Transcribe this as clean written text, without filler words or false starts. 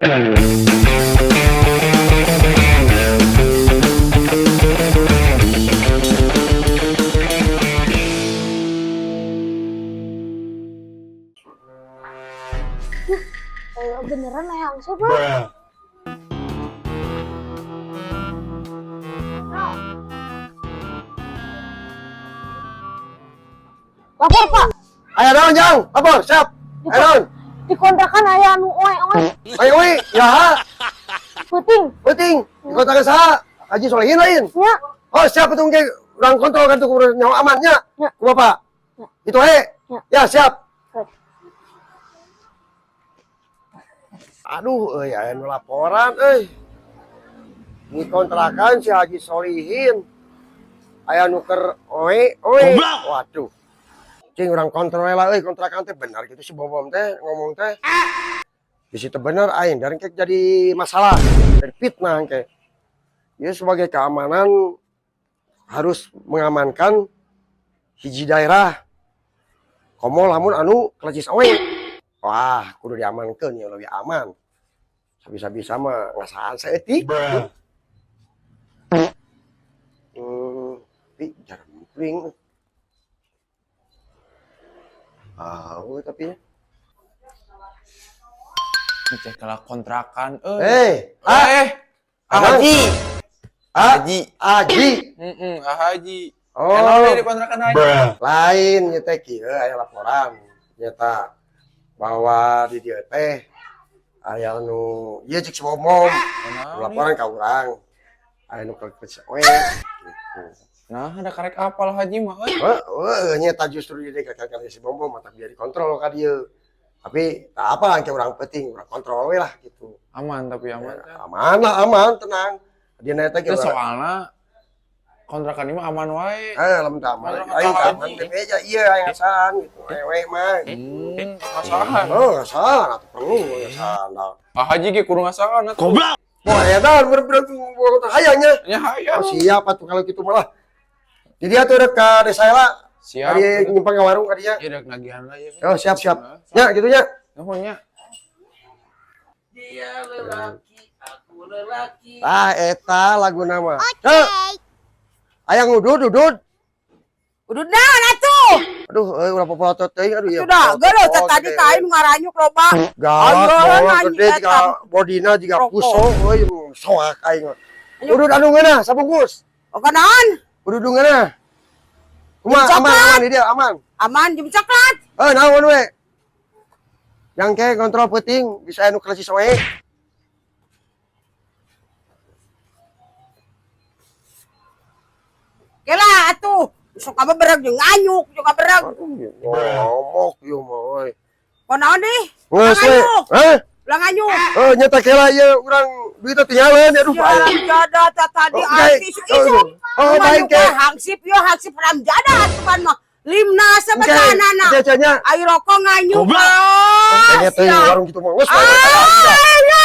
Ayo beneran aya hansip lah. Lapor, Pak. Aya naon, Jang? Lapor, siap. Aya naon? Di kontrakan aya anu oe oe. Ayo we, ya. Peuting. Penting. Di kontrakan saha? Haji Solehin lain. Nya. Oh, siap atuh engke urang kontrol kan tuh kudu nyawa amannya. Ya. Ku Bapak. Ya. Itu he. Ya. Ya, siap. Good. Aduh, euy aya nu laporan euy. Di kontrakan si Haji Solihin. Aya nu keur oe oe. Waduh. Cing urang kontrol lah euy kontrakan teh benar gitu si Bobom teh ngomong teh. Di situ bener aing dari engke jadi masalah, jadi fitnah engke. Ya sebagai keamanan harus mengamankan hiji daerah. Komo lamun anu kelecis oe. Wah, kudu diamankeun ya lebih aman. Bisa-bisa mah ngasaan saeutik. Tapi jarang. Ah, tapi Cek lah kontrakan euy. Eh, ah, Eh, Abang. Haji. Ah, Haji. Haji. Heeh, ah Haji. Oh. Enak deh di kontrakan Haji. Lain nya teh kieu aya laporan nyata bahwa di dieu teh aya nu ieu cek si Momom laporan ka urang aya nu kelecis oe gitu. Nah, ada karek apal Haji mah euy. Heeh, nyata justru di dieu ka si Momom mata biar dikontrol ka dieu. Tapi tak apa engke urang penting urang kontrol we lah gitu. Aman tapi aman. Ya, aman lah, aman, tenang. Dia nanya teh Itu soalnya kontrakan ini mah aman wae. Eh, lamun teu aman. Kontrakan Aing teu Haji. aman teh beja ieu aing ngasaan gitu. Ewe mah. Ngasaan. Oh, ngasaan atuh perlu ngasaan. Ah Haji ge kudu ngasaan atuh. Wah, ya dah bener-bener tuh hayangnya. Ya hayang. Oh, siap atuh kalau gitu malah. Jadi atuh rek ka desa lah. Siap. Tadi nyimpang ke warung ka dinya. Ya rek nagihan lah ya. Oh, siap siap. Ya, gitu nya. Nuhun nya. Dia lelaki, aku lelaki. Ah, eta laguna mah. Oke. Ayang udud udud. Udah naon atuh? Aduh, euy ulah popolotot teuing aduh ya. Sudah, geuleuh teh tadi ka aing ngaranyuk loba. Galak, Ayo, bolong nanya gede eta. jika bodina jika Rokok. puso euy soak aing. Udud anu ngeunah sabungkus. Oh naon? Udud nu ngeunah. Kumaha Coklat. aman aman di dia aman. Aman jeung coklat. Eh naon we? Yang ke kontrol peuting bisa anu kelecis we. Kela atuh. Sok ka bereg jeung nganyuk, jeung bereg. Aduh, ngomok ieu mah euy. Kok naon deh? Geus we. Nganyuk. Heh? Ulah nganyuk. Oh, nyata kela ieu urang duitna tinggalan aduh. Ya ramjada ta tadi Oh, arti oke. isu. Oh, baik, ke. Hangsip yo hangsip ramjada atuh kan mah. Limna sebetanana. Jajanya. Ayo rokok nganyuk. Kayaknya teh Ah, warung gitu mah geus. Ah, ya.